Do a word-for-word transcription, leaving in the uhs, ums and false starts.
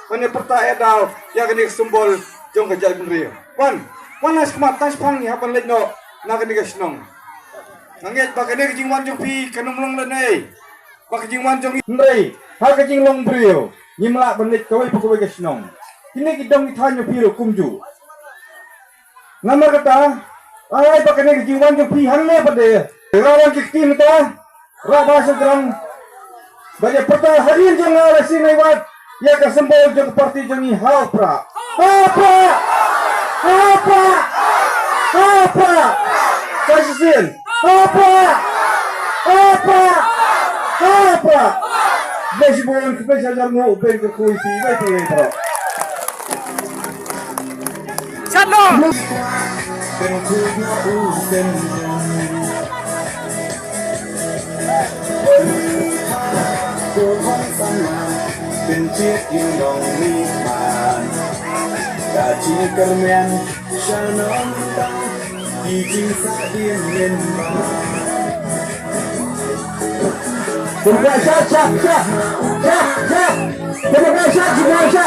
Kane pyrta ïa daw ïa kane ka symbol jong ka jaitbynriew. Wan, wan ha khmat tang shaphang ngi hap ban leit noh na kane ka shnong. Nga ngeit ba kane ka jingwan jong phi kan ym long lehnoh. Ba ka jingwan jong ngi hynrei ha ka jinglong briew ngim lah ban leit kawei pa kawei ka shnong. Kine ki dong ki thaiñ jong phi ruh kumjuh. Namar kata, ai ba kane ka jingwan jong phi hangne pat de. Nga wan ki kti mynta, rah ba sngewthuh. Ba ïa pyrta hadien jong nga la sngewbha ïa ka symbol jong ka parti jong ngi, ha u Prah. Ha u Prah! Ha u Prah! Ha u Prah! Ka shisien. Ha u Prah! Ha u Prah! Ha u Prah! Blei shibun, khublei shihajar nguh, ban kyrkhu ïa phi, bai phi, bai phi. Shut up! Demokrat, sha, sha, sha, sha, sha. Demokrat, sha, sha, sha.